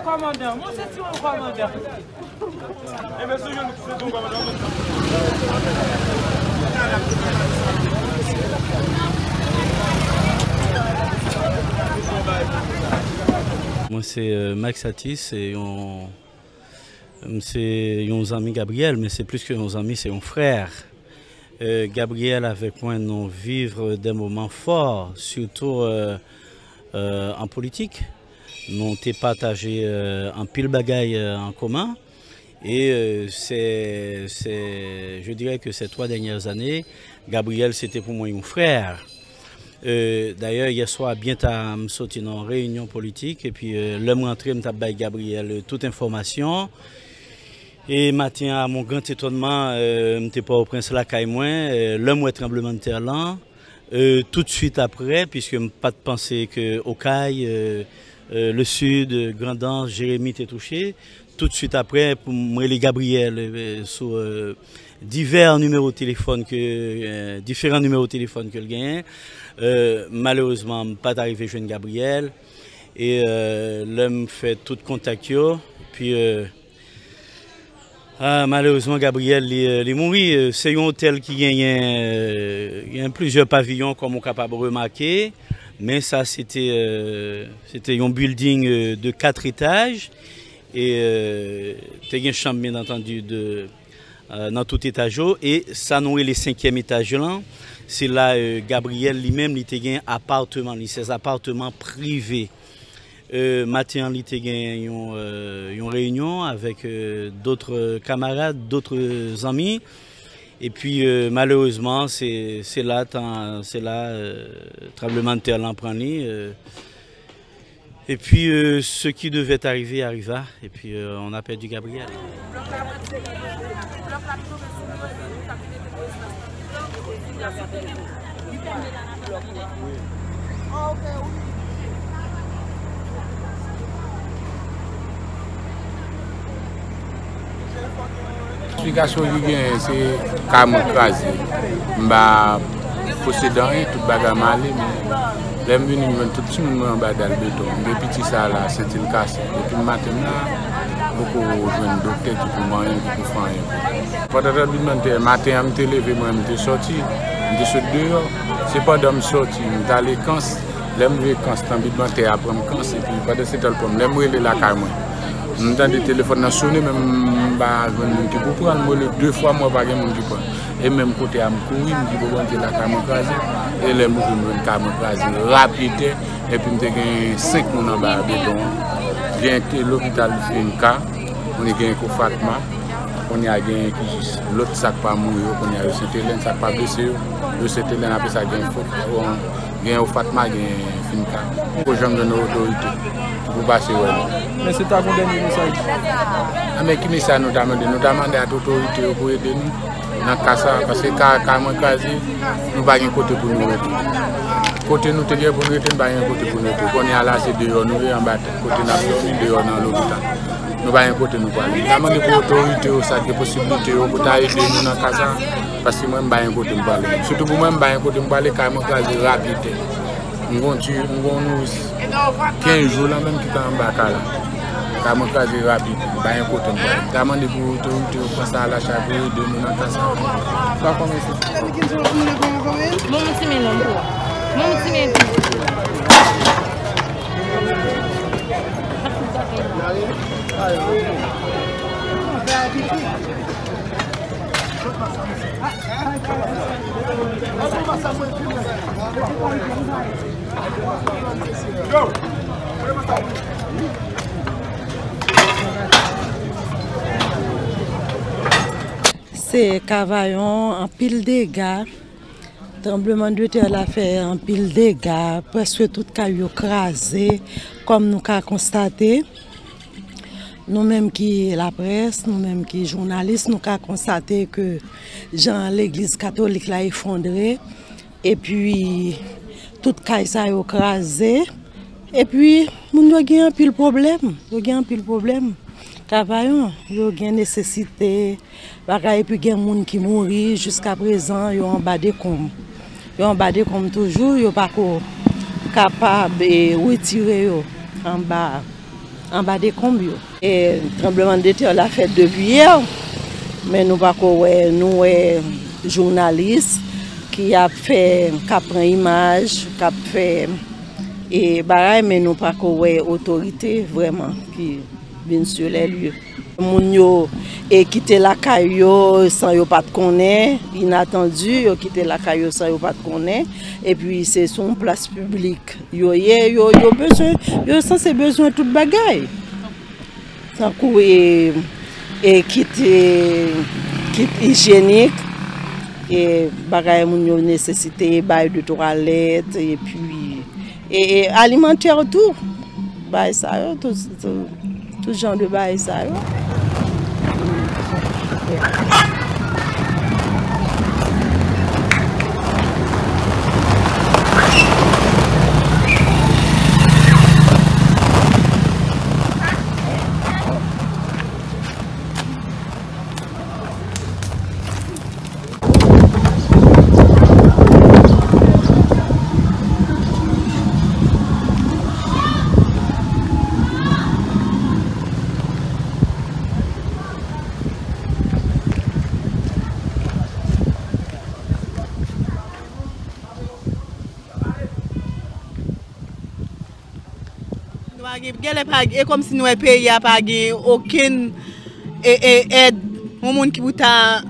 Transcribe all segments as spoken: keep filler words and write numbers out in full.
Kòmandan, mwen se ti yon kòmandan. Mwen se, euh, Max Satis, se yon, m se yon zanmi Gabriel, men se plis ke yon zanmi, se yon frè. Euh, Gabriel avèk mwen, nou viv de moman fò, sitou, euh, euh, an politik. Nou te pataje, euh, anpil bagay, euh, an komen. E, euh, se, se, je dirais que ces trois dernières années, Gabriel, se te pou mwen yon frè. Euh, dayè, yè swa, byen ta, m soti nan yon reyinyon politik, epi, euh, lè m rantre, m t ap bay Gabriel, euh, tout enfòmasyon. E maten an, à mon grand étonnement, euh, m te Pòtoprens lakay mwen, euh, lè m wè tranblemanntè lan, euh, toutswit aprè, piske m pa t panse ke Okay, euh, euh, le Sud, euh, Grandans, Jeremi te touche, toutswit aprè, pou m rele Gabriel, euh, sou, euh, divè nimewo telefòn ke, euh, diferan nimewo telefòn ke l genyen, euh, malerezman, m pa t arive jwenn Gabriel. E, euh, lè m fè tout kontak yo, epi, euh, Ah, malerezman, Gabriel, li, euh, li mouri. Euh, se yon otèl ki genyen, euh, gen plizyè paviyon, kòm ou kapab remake. Men sa, se te, euh, se te yon building, euh, de kat etaj. E, euh, te gen chanm, byen antandi, de, euh, nan tout etaj yo. E sa nou rele senkyèm etaj lan, se la, euh, Gabriel, li menm, li te gen apatman li, ses apatman prive. Euh, maten an, li te gen yon, euh, yon reyinyon avèk, euh, d'autres camarades, d'autres amis. Epi, euh, malerezman, se, se la, tan, se la, euh, tranblemanntè lan pran li. Euh, epi, euh, ce qui devait arriver arriva. Epi, euh, on a perdu Gabriel. Eksplikasyon ki genyen, se kay mwen kraze. M pa posede anyen, tout bagay m ale, men lè m vini, m jwenn tout timoun mwen anba dal beton. M gen piti sa la, senti l kase. Depi maten m la, m poko jwenn doktè ki pou manyen, ki pou fè anyen pou li. Pandan tranblemanntè, maten an, m te leve, mwen, m te sòti, m te sot deyò. Se pandan m sòti, m t ale Kans. Lè m rive Kans, tranblemanntè a pran m Kans, epi pandan se tan l pran m, lè m rele lakay mwen, m tande telefòn nan sonnen, men m pa jwenn moun ki pou pran l. M rele de fwa, m wè pa gen moun ki pran l. E menm kote a, m kouri, m di, "Bon, Bondye, lakay mwen kraze." E lè m rive, m jwenn kay mwen kraze rapid, epi m te gen senk moun anba beton an. Gen ke lopital Finka, kounye gen Ekofatma, kounye a gen ki jis lòt sa k pa mouri yo, kounye a yo Sentelèn, sa k pa blese yo, yo Sentelèn, apre sa gen fò, gen Ekofatma, gen Finka. Poko janm jwenn otorite ki pou pase wè nou. Men se ta gon dènye mesaj. A, men ki mesaj nou ta mande? Nou ta mande ak otorite yo pou ede nou nan ka sa, paske ka, kay mwen kraze, nou pa gen kote pou nou rete. Kote nou te gen pou nou rete, nou pa gen kote pou nou rete. Kounye a la, se deyò nou ye, anba tè, kote n ap dòmi, deyò nan lopital. Nou pa gen kote nou prale. N a mande pou otorite yo, sa ki posiblite yo, pou ta ede nou nan ka sa, paske mwen, m pa gen kote m prale. Sitou pou mwen, m pa gen kote m prale, kay mwen kraze rapid. M gon ti, m gon nouris kenz jou la menm ki ta anba kay la. Kay mwen kraze rapid, m pa gen kote m prale. M ta mande pou otorite yo pran sa a la chay pou ede nou nan ka sa. Dakò, mèsi. Bon, ti men non, pou. Bon, ti men tou. Se Kavayon, anpil dega. Tranblemanntè la fè anpil dega, prèske tout kay yo kraze, kòm nou ka konstate. Nou menm ki laprès, nou menm ki jounalis, nou ka konstate ke jan legliz katolik la efondre, epi tout kay sa yo kraze, epi moun yo gen anpil pwoblèm, yo gen anpil pwoblèm. Kavayon, yo gen nesesite bagay, epi gen moun ki mouri jiskaprezan, yo anba dekonm. Yo anba dekonm toujou, yo pako kapab, e, retire yo anba, Anba dekonb yo. E tranblemanntè la fèt depi yè, men nou pako wè, nou wè jounalis ki ap fè, k ap pran imaj, k ap fè, e, bagay, men nou pako wè otorite vrèman ki vin sou lè lye. Moun yo, e, kite lakay yo san yo pa t konnen, inatandi, yo kite lakay yo san yo pa t konnen, epi se sou yon plas piblik yo ye, yo, yo bezwen, yo sanse bezwen tout bagay. Tankou, e, e kit, e, kit ijyenik, e bagay moun yo nesesite, bagay de twalèt, epi, e, e alimantè tou. Bagay sa yo, tout, tout, tout jan de bagay sa yo. Nou pa gen, genlè pa, e kòmsi nou wè peyi a pa gen okenn, e, e, èd, yon moun ki pou ta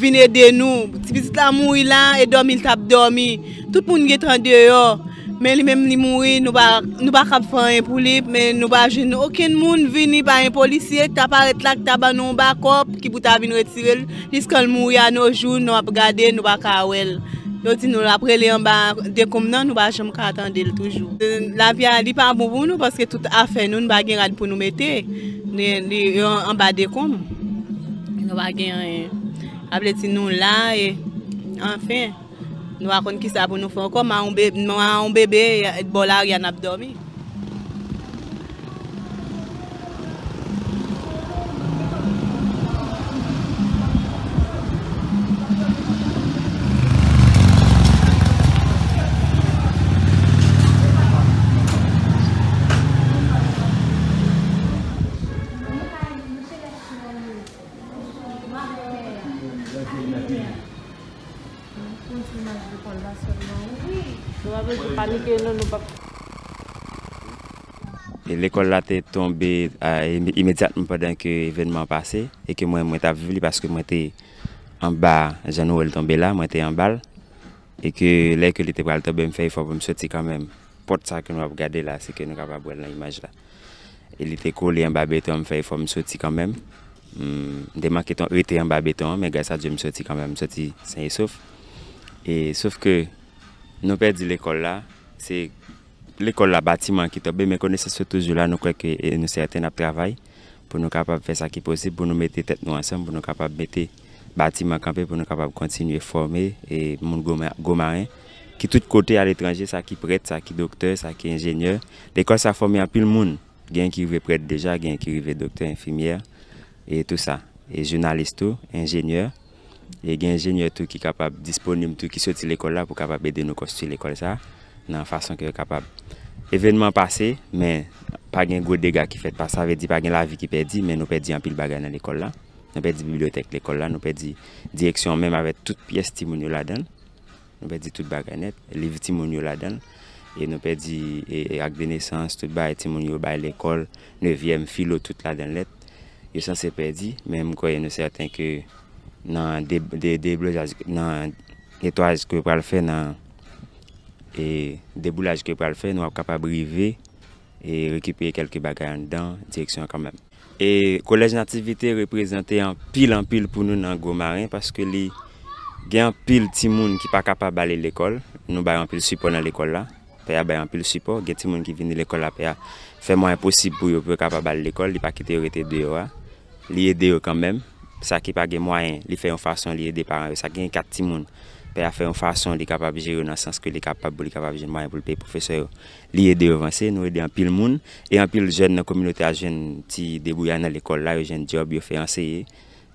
vin ede nou. Ti pitit la mouri la, e dòmi l t ap dòmi. Tout moun gentan deyò. Men li menm li mouri, nou pa, nou pa kab fè anyen pou li, men nou pa jwenn okenn moun vini, pa gen polisye ki ta parèt la, ki ta ban nou yon bakòp, ki pou ta vin retire l. Jiskan l mouri a no jou, nou ap gade, nou pa ka wè l. Yo di nou l ap rele anba dekonm nan, nou pa janm ka tande l toujou. Lavi a, li pa bon pou nou, paske tout afè nou, nou pa gen rad pou nou mete. Li, li, yo anba dekonm. Nou pa gen anyen. A vle di nou la, e, anfen, nou pa konn kisa pou nou fè ankò. Ma yon be-, ma yon bebe, bò lari a n ap dòmi. Nou pa bezwen panike, non, nou p ap. E lekòl la te tonbe, a, ime-, imedyatman pandan ke evènman an pase, e ke mwen, mwen t ap viv li paske mwen te anba jan nou wè l tonbe la, mwen te anba l, e ke lè ke li te pral tonbe, m fè efò pou m soti kanmenm. Pòt sa ke nou ap gade la, se ke nou kapab wè l nan imaj la. E li te kole anba beton an, m fè efò m soti kanmenm. M, m te manke ton-, rete anba beton an, men gras a Dye m soti kanmenm, m soti sen e sof. E sof ke nou pèdi lekòl la, se lekòl la, batiman ki tonbe, men konesans yo toujou la, nou kwè ke, e nou sèten n ap travay pou nou kapab fè sa ki posib, pou nou mete tèt nou ansanm, pou nou kapab mete batiman kanpe, pou nou kapab kontinye fòme, e moun Goma-, Gomaren, ki tout kote aletranje, sa ki prèt, sa ki doktè, sa ki enjenyè. Lekòl sa fòme anpil moun. Gen ki rive prèt deja, gen ki rive doktè, enfimyè, e tou sa. E jounalis tou, enjenyè. E gen enjenyè tou ki kapab disponib tou, ki soti lekòl la pou kapab ede nou konstwi lekòl sa, nan fason ke yo kapab. Evènman pase, men pa gen gwo dega ki fèt, pa, sa vle di pa gen lavi ki pèdi, men nou pèdi anpil bagay nan lekòl la. Nou pèdi bibliyotèk lekòl la, nou pèdi direksyon an menm avèk tout pyès timoun yo ladan l. Nou pèdi tout bagay nèt, liv timoun yo ladan l. E nou pèdi, e, e ak de nesans, tout bagay timoun yo bay lekòl, nevyèm, filo, tout ladan l nèt. Yo sanse pèdi, men m kwè nou sèten ke nan de-, de-, deblozaj, nan netwayaj ke yo pral fè, nan, e, deboulaj ke yo pral fè, nou ap kapab rive e rekipere kèlke bagay anndan direksyon an kanmenm. E kolèj Nativite reprezante anpil, anpil pou nou nan Gwo Maren, paske li gen anpil timoun ki pa kapab ale lekòl. Nou bay anpil sipò nan lekòl la. Pè a bay anpil sipò. Gen timoun ki vini lekòl la, pè a fè mwayen posib pou yo, pou yo kapab al lekòl. Li pa kite yo rete deyò a. Li ede yo kanmenm. Sa ki pa gen mwayen, li fè yon fason, li ede paran yo. Sa ki gen kat timoun, pè a fè yon fason, li kapab jere yo nan sans ke li kapab, pou li kapab jwenn mwayen pou l peye pwofesè yo. Li ede yo vanse, nou ede anpil moun, e anpil jèn nan kominote a jwenn ti debouyay nan lekòl la, yo jwenn djòb, yo fè anseye,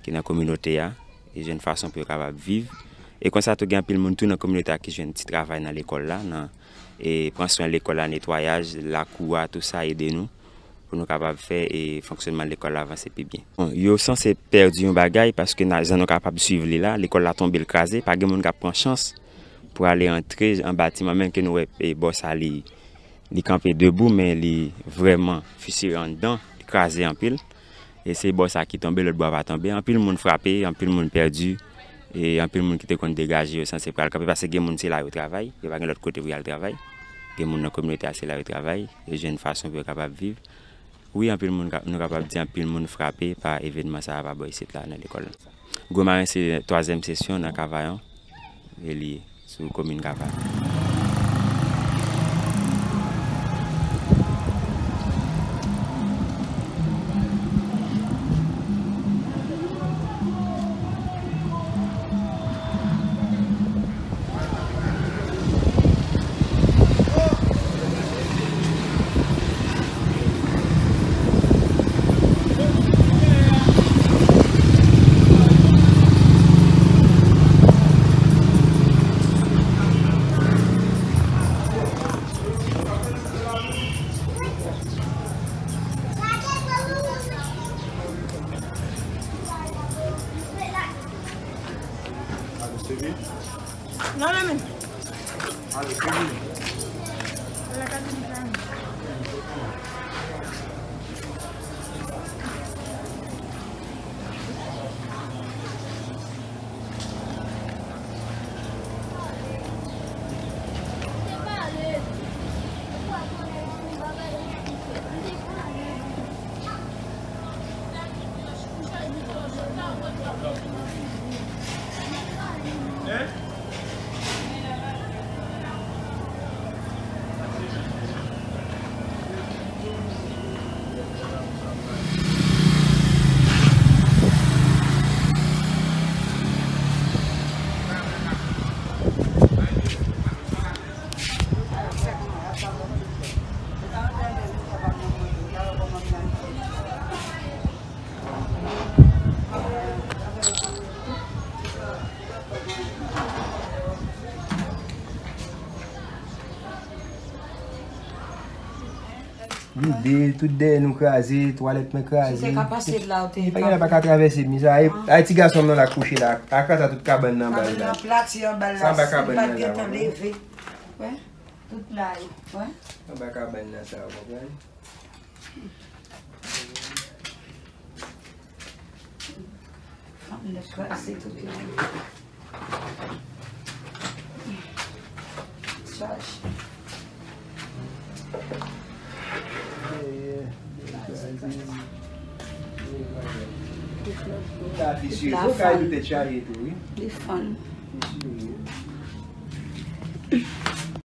ki nan kominote a, yo jwenn fason pou yo kapab viv. E konsa tou gen anpil moun tou nan kominote a ki jwenn ti travay nan lekòl la, nan, e pran swen lekòl la, netwayaj, lakou a, tou sa ede nou. pou nou kapab fè e fonksyònman lekòl la avanse pi byen. Bon, yo sanse pèdi yon bagay paske na- jan nou kapab swiv li la, lekòl la tonbe, l kraze, pa gen moun k ap pran chans pou ale antre anba ti manmèl ke nou wè e bò sa li, li kanpe debou, men li vrèman fisire anndan, li kraze anpil. E se bò sa ki tonbe, lòt bò a pa tonbe. Anpil moun frape, anpil moun pèdi, e anpil moun ki te konn degaje yo sanse pral kanpe, paske gen moun se la yo travay, yo pa gen lòt kote pou y al travay. Gen moun nan kominote a se la yo travay, yo jwenn fason pou yo kapab viv. Wi, anpil moun ka- nou kapab di anpil moun frape pa evènman sa a pa bò isit la nan lekòl la. Gwo Maren se twazyèm sesyon nan Kavayon, e li sou komin Kavayon. Vide, tout dèyè nou kraze, twalèt mwen kraze. Si w te ka pase la, w te... E pa gen la pa ka travèse mi sa. E, a ti gason m nan la kouche la. Akra sa tout kabann nan anba l la. Kabann nan plati anba l la, si l pa t gentan leve. Wè, tout la yo, wè. Anba kabann nan sa, w konprann? Fanm nan kraze tout la. Chaj. Li fann.